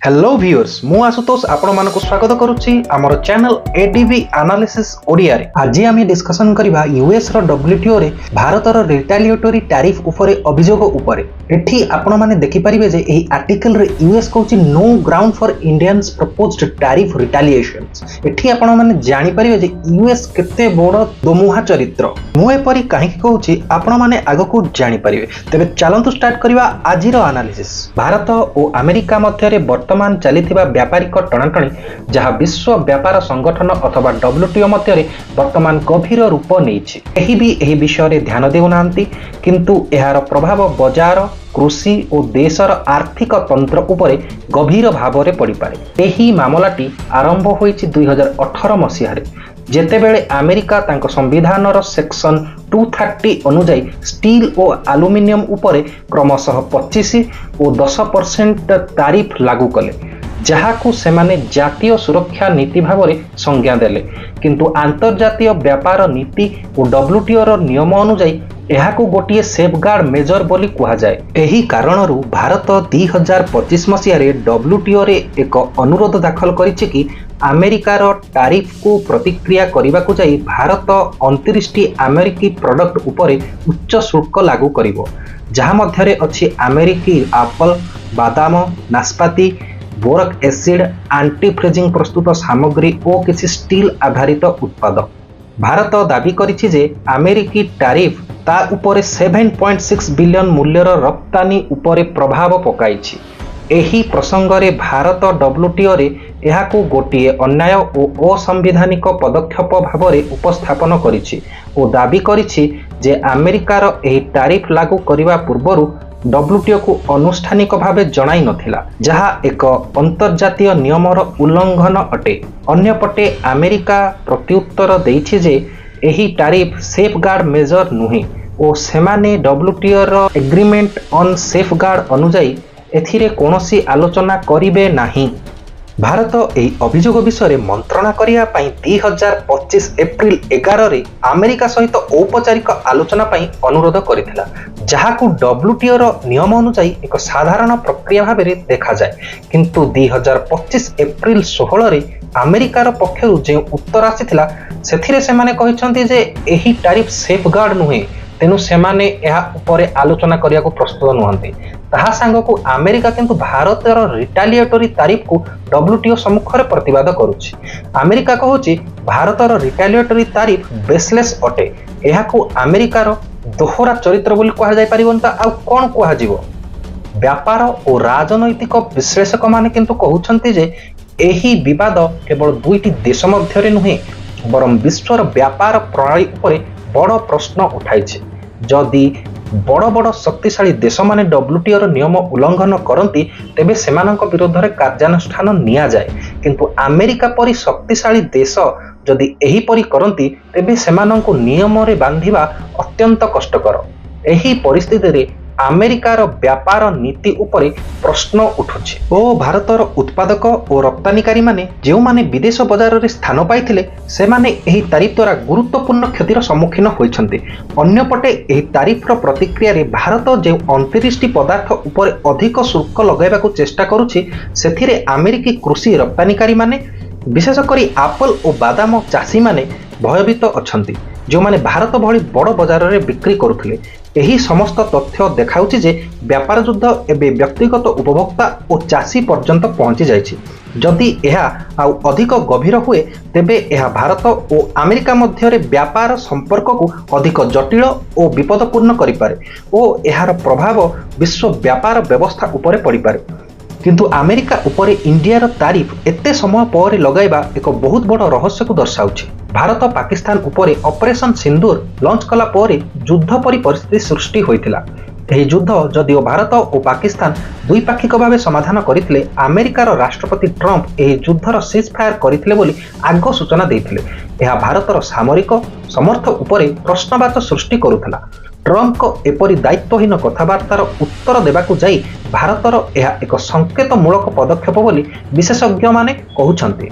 Hello viewers, ମୁଁ ଆଶୁତୋଷ ଆପଣମାନଙ୍କୁ ସ୍ୱାଗତ କରୁଛି ଆମର ଚ୍ୟାନେଲ ଏଡିବି ଆନାଲିସିସ୍ ଓଡ଼ିଆରେ। ଆଜି ଆମେ ଡିସ୍କସନ୍ କରିବା ୟୁଏସ୍ ର ଡବ୍ଲ୍ୟୁଟିଓରେ ଭାରତର ରିଟାଲିଏଟୋରୀ ଟାରିଫ୍ ଉପରେ ଅଭିଯୋଗ ଉପରେ। ଏଠି ଆପଣମାନେ ଦେଖିପାରିବେ ଯେ ଏହି ଆର୍ଟିକଲରେ ୟୁଏସ୍ କହୁଛି, "No ground for India's proposed tariff retaliations." ଏଠି ଆପଣମାନେ ଜାଣିପାରିବେ ଯେ ୟୁଏସ୍ କେତେ ବଡ଼ ଦୋମୁହା ଚରିତ୍ର। ମୁଁ ଏପରି କାହିଁକି କହୁଛି, ଆପଣମାନେ ଆଗକୁ ଜାଣିପାରିବେ। ତେବେ ଚାଲନ୍ତୁ ଷ୍ଟାର୍ଟ କରିବା ଆଜିର ଆନାଲିସିସ୍। ଭାରତ ଓ ଆମେରିକା ମଧ୍ୟରେ ବର୍ତ୍ତମାନ ଚାଲିଥିବା ବ୍ୟାପାରିକ ଟଣାଟଣି, ଯାହା ବିଶ୍ୱ ବ୍ୟାପାର ସଂଗଠନ ଅଥବା ଡବ୍ଲ୍ୟୁଟିଓ ମଧ୍ୟରେ ବର୍ତ୍ତମାନ ଗଭୀର ରୂପ ନେଇଛି। କେହି ବି ଏହି ବିଷୟରେ ଧ୍ୟାନ ଦେଉନାହାନ୍ତି, କିନ୍ତୁ ଏହାର ପ୍ରଭାବ ବଜାର, କୃଷି ଓ ଦେଶର ଆର୍ଥିକ ତନ୍ତ୍ର ଉପରେ ଗଭୀର ଭାବରେ ପଡ଼ିପାରେ। ଏହି ମାମଲାଟି ଆରମ୍ଭ ହୋଇଛି 2018 ମସିହାରେ, ଯେତେବେଳେ ଆମେରିକା ତାଙ୍କ ସମ୍ବିଧାନର ସେକ୍ସନ 230 ଅନୁଯାୟୀ ଷ୍ଟିଲ୍ ଓ ଆଲୁମିନିୟମ ଉପରେ କ୍ରମଶଃ 25 ଓ 10% ତାରିଫ ଲାଗୁ କଲେ, ଯାହାକୁ ସେମାନେ ଜାତୀୟ ସୁରକ୍ଷା ନୀତି ଭାବରେ ସଂଜ୍ଞା ଦେଲେ। କିନ୍ତୁ ଆନ୍ତର୍ଜାତୀୟ ବ୍ୟାପାର ନୀତି ଓ ଡବ୍ଲ୍ୟୁଟିଓର ନିୟମ ଅନୁଯାୟୀ ଏହାକୁ ଗୋଟିଏ ସେଫଗାର୍ଡ ମେଜର ବୋଲି କୁହାଯାଏ। ଏହି କାରଣରୁ ଭାରତ 2025 ମସିହାରେ ଡବ୍ଲ୍ୟୁଟିଓରେ ଏକ ଅନୁରୋଧ ଦାଖଲ କରିଛି କି ଆମେରିକାର ଟାରିଫକୁ ପ୍ରତିକ୍ରିୟା କରିବାକୁ ଯାଇ ଭାରତ 29ଟି ଆମେରିକୀ ପ୍ରଡକ୍ଟ ଉପରେ ଉଚ୍ଚ ଶୁଳ୍କ ଲାଗୁ କରିବ, ଯାହା ମଧ୍ୟରେ ଅଛି ଆମେରିକୀ ଆପଲ, ବାଦାମ, ନାସପାତି, ବୋରକ୍ ଏସିଡ୍, ଆଣ୍ଟି ଫ୍ରିଜିଂ ପ୍ରସ୍ତୁତ ସାମଗ୍ରୀ ଓ କିଛି ଷ୍ଟିଲ୍ ଆଧାରିତ ଉତ୍ପାଦ। ଭାରତ ଦାବି କରିଛି ଯେ ଆମେରିକୀ ଟାରିଫ ତା ଉପରେ 7.6 ବିଲିୟନ ମୂଲ୍ୟର ରପ୍ତାନି ଉପରେ ପ୍ରଭାବ ପକାଇଛି। ଏହି ପ୍ରସଙ୍ଗରେ ଭାରତ ଡବ୍ଲ୍ୟୁଟିଓରେ ଏହାକୁ ଗୋଟିଏ ଅନ୍ୟାୟ ଓ ଅସାମ୍ବିଧାନିକ ପଦକ୍ଷେପ ଭାବରେ ଉପସ୍ଥାପନ କରିଛି ଓ ଦାବି କରିଛି ଯେ ଆମେରିକାର ଏହି ଟାରିଫ ଲାଗୁ କରିବା ପୂର୍ବରୁ ଡବ୍ଲ୍ୟୁଟିଓକୁ ଆନୁଷ୍ଠାନିକ ଭାବେ ଜଣାଇ ନଥିଲା, ଯାହା ଏକ ଅନ୍ତର୍ଜାତୀୟ ନିୟମର ଉଲ୍ଲଂଘନ ଅଟେ। ଅନ୍ୟପଟେ ଆମେରିକା ପ୍ରତ୍ୟୁତ୍ତର ଦେଇଛି ଯେ ଏହି ଟାରିଫ ସେଫଗାର୍ଡ ମେଜର ନୁହେଁ ଓ ସେମାନେ ଡବ୍ଲ୍ୟୁଟିଓର ଏଗ୍ରିମେଣ୍ଟ ଅନ୍ ସେଫଗାର୍ଡ ଅନୁଯାୟୀ ଏଥିରେ କୌଣସି ଆଲୋଚନା କରିବେ ନାହିଁ। ଭାରତ ଏହି ଅଭିଯୋଗ ବିଷୟରେ ମନ୍ତ୍ରଣା କରିବା ପାଇଁ 2025 ଏପ୍ରିଲ 11ରେ ଆମେରିକା ସହିତ ଔପଚାରିକ ଆଲୋଚନା ପାଇଁ ଅନୁରୋଧ କରିଥିଲା, ଯାହାକୁ ଡବ୍ଲ୍ୟୁଟିଓର ନିୟମ ଅନୁଯାୟୀ ଏକ ସାଧାରଣ ପ୍ରକ୍ରିୟା ଭାବରେ ଦେଖାଯାଏ। କିନ୍ତୁ 2025 ଏପ୍ରିଲ 16ରେ ଆମେରିକାର ପକ୍ଷରୁ ଯେଉଁ ଉତ୍ତର ଆସିଥିଲା, ସେଥିରେ ସେମାନେ କହିଛନ୍ତି ଯେ ଏହି ଟାରିଫ ସେଫଗାର୍ଡ ନୁହେଁ, ତେଣୁ ସେମାନେ ଏହା ଉପରେ ଆଲୋଚନା କରିବାକୁ ପ୍ରସ୍ତୁତ ନୁହନ୍ତି। ତାହା ସାଙ୍ଗକୁ ଆମେରିକା କିନ୍ତୁ ଭାରତର ରିଟାଲିଏଟୋରୀ ତାରିଫକୁ ଡବ୍ଲ୍ୟୁଟିଓ ସମ୍ମୁଖରେ ପ୍ରତିବାଦ କରୁଛି। ଆମେରିକା କହୁଛି, ଭାରତର ରିଟାଲିଏଟୋରୀ ତାରିଫ ବେସଲେସ୍ ଅଟେ। ଏହାକୁ ଆମେରିକାର ଦୋହରା ଚରିତ୍ର ବୋଲି କୁହାଯାଇପାରିବନି ତ ଆଉ କ'ଣ କୁହାଯିବ? ବ୍ୟାପାର ଓ ରାଜନୈତିକ ବିଶ୍ଳେଷକମାନେ କିନ୍ତୁ କହୁଛନ୍ତି ଯେ ଏହି ବିବାଦ କେବଳ ଦୁଇଟି ଦେଶ ମଧ୍ୟରେ ନୁହେଁ, ବରଂ ବିଶ୍ୱର ବ୍ୟାପାର ପ୍ରଣାଳୀ ଉପରେ ବଡ଼ ପ୍ରଶ୍ନ ଉଠାଇଛି। ଯଦି ବଡ଼ ବଡ଼ ଶକ୍ତିଶାଳୀ ଦେଶମାନେ ଡବ୍ଲ୍ୟୁଟିଓର ନିୟମ ଉଲ୍ଲଂଘନ କରନ୍ତି, ତେବେ ସେମାନଙ୍କ ବିରୋଧରେ କାର୍ଯ୍ୟାନୁଷ୍ଠାନ ନିଆଯାଏ। କିନ୍ତୁ ଆମେରିକା ପରି ଶକ୍ତିଶାଳୀ ଦେଶ ଯଦି ଏହିପରି କରନ୍ତି, ତେବେ ସେମାନଙ୍କୁ ନିୟମରେ ବାନ୍ଧିବା ଅତ୍ୟନ୍ତ କଷ୍ଟକର। ଏହି ପରିସ୍ଥିତିରେ ଆମେରିକାର ବ୍ୟାପାର ନୀତି ଉପରେ ପ୍ରଶ୍ନ ଉଠୁଛି ଓ ଭାରତର ଉତ୍ପାଦକ ଓ ରପ୍ତାନିକାରୀମାନେ, ଯେଉଁମାନେ ବିଦେଶ ବଜାରରେ ସ୍ଥାନ ପାଇଥିଲେ, ସେମାନେ ଏହି ତାରିଫ ଦ୍ୱାରା ଗୁରୁତ୍ୱପୂର୍ଣ୍ଣ କ୍ଷତିର ସମ୍ମୁଖୀନ ହୋଇଛନ୍ତି। ଅନ୍ୟପଟେ ଏହି ତାରିଫର ପ୍ରତିକ୍ରିୟାରେ ଭାରତ ଯେଉଁ 29ଟି ପଦାର୍ଥ ଉପରେ ଅଧିକ ଶୁଳ୍କ ଲଗାଇବାକୁ ଚେଷ୍ଟା କରୁଛି, ସେଥିରେ ଆମେରିକୀ କୃଷି ରପ୍ତାନିକାରୀମାନେ, ବିଶେଷ କରି ଆପଲ ଓ ବାଦାମ ଚାଷୀମାନେ ଭୟଭୀତ ଅଛନ୍ତି, ଯେଉଁମାନେ ଭାରତ ଭଳି ବଡ଼ ବଜାରରେ ବିକ୍ରି କରୁଥିଲେ। ଏହି ସମସ୍ତ ତଥ୍ୟ ଦେଖାଉଛି ଯେ ବ୍ୟାପାର ଯୁଦ୍ଧ ଏବେ ବ୍ୟକ୍ତିଗତ ଉପଭୋକ୍ତା ଓ ଚାଷୀ ପର୍ଯ୍ୟନ୍ତ ପହଞ୍ଚି ଯାଇଛି। ଯଦି ଏହା ଆଉ ଅଧିକ ଗଭୀର ହୁଏ, ତେବେ ଏହା ଭାରତ ଓ ଆମେରିକା ମଧ୍ୟରେ ବ୍ୟାପାର ସମ୍ପର୍କକୁ ଅଧିକ ଜଟିଳ ଓ ବିପଦପୂର୍ଣ୍ଣ କରିପାରେ ଓ ଏହାର ପ୍ରଭାବ ବିଶ୍ୱ ବ୍ୟାପାର ବ୍ୟବସ୍ଥା ଉପରେ ପଡ଼ିପାରେ। କିନ୍ତୁ ଆମେରିକା ଉପରେ ଇଣ୍ଡିଆର ତାରିଫ ଏତେ ସମୟ ପରେ ଲଗାଇବା ଏକ ବହୁତ ବଡ଼ ରହସ୍ୟକୁ ଦର୍ଶାଉଛି। ଭାରତ ପାକିସ୍ତାନ ଉପରେ ଅପରେସନ ସିନ୍ଦୁର ଲଞ୍ଚ କଲା ପରେ ଯୁଦ୍ଧ ପରି ପରିସ୍ଥିତି ସୃଷ୍ଟି ହୋଇଥିଲା। ଏହି ଯୁଦ୍ଧ ଯଦିଓ ଭାରତ ଓ ପାକିସ୍ତାନ ଦ୍ୱିପାକ୍ଷିକ ଭାବେ ସମାଧାନ କରିଥିଲେ, ଆମେରିକାର ରାଷ୍ଟ୍ରପତି ଟ୍ରମ୍ପ ଏହି ଯୁଦ୍ଧର ସିଜ୍ ଫାୟାର କରିଥିଲେ ବୋଲି ଆଗ ସୂଚନା ଦେଇଥିଲେ। ଏହା ଭାରତର ସାମରିକ ସମର୍ଥ ଉପରେ ପ୍ରଶ୍ନବାଚୀ ସୃଷ୍ଟି କରୁଥିଲା। ଟ୍ରମ୍ପଙ୍କ ଏପରି ଦାୟିତ୍ୱହୀନ କଥାବାର୍ତ୍ତାର ଉତ୍ତର ଦେବାକୁ ଯାଇ ଭାରତର ଏହା ଏକ ସଂକେତମୂଳକ ପଦକ୍ଷେପ ବୋଲି ବିଶେଷଜ୍ଞମାନେ କହୁଛନ୍ତି।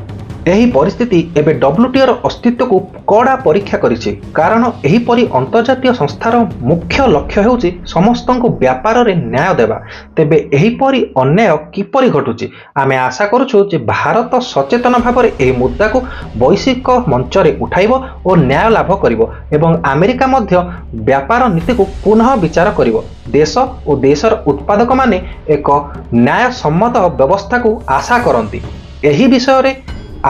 ଏହି ପରିସ୍ଥିତି ଏବେ ଡବ୍ଲ୍ୟୁଟିଓର ଅସ୍ତିତ୍ୱକୁ କଡ଼ା ପରୀକ୍ଷା କରିଛି, କାରଣ ଏହିପରି ଅନ୍ତର୍ଜାତୀୟ ସଂସ୍ଥାର ମୁଖ୍ୟ ଲକ୍ଷ୍ୟ ହେଉଛି ସମସ୍ତଙ୍କୁ ବ୍ୟାପାରରେ ନ୍ୟାୟ ଦେବା। ତେବେ ଏହିପରି ଅନ୍ୟାୟ କିପରି ଘଟୁଛି? ଆମେ ଆଶା କରୁଛୁ ଯେ ଭାରତ ସଚେତନ ଭାବରେ ଏହି ମୁଦ୍ଦାକୁ ବୈଶ୍ୱିକ ମଞ୍ଚରେ ଉଠାଇବ ଓ ନ୍ୟାୟ ଲାଭ କରିବ ଏବଂ ଆମେରିକା ମଧ୍ୟ ବ୍ୟାପାର ନୀତିକୁ ପୁନଃ ବିଚାର କରିବ। ଦେଶ ଓ ଦେଶର ଉତ୍ପାଦକମାନେ ଏକ ନ୍ୟାୟସମ୍ମତ ବ୍ୟବସ୍ଥାକୁ ଆଶା କରନ୍ତି। ଏହି ବିଷୟରେ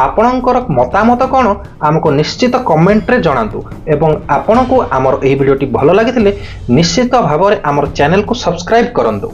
ଆପଣଙ୍କର ମତାମତ କ'ଣ, ଆମକୁ ନିଶ୍ଚିତ କମେଣ୍ଟରେ ଜଣାନ୍ତୁ ଏବଂ ଆପଣଙ୍କୁ ଆମର ଏହି ଭିଡ଼ିଓଟି ଭଲ ଲାଗିଥିଲେ ନିଶ୍ଚିତ ଭାବରେ ଆମର ଚ୍ୟାନେଲକୁ ସବସ୍କ୍ରାଇବ୍ କରନ୍ତୁ।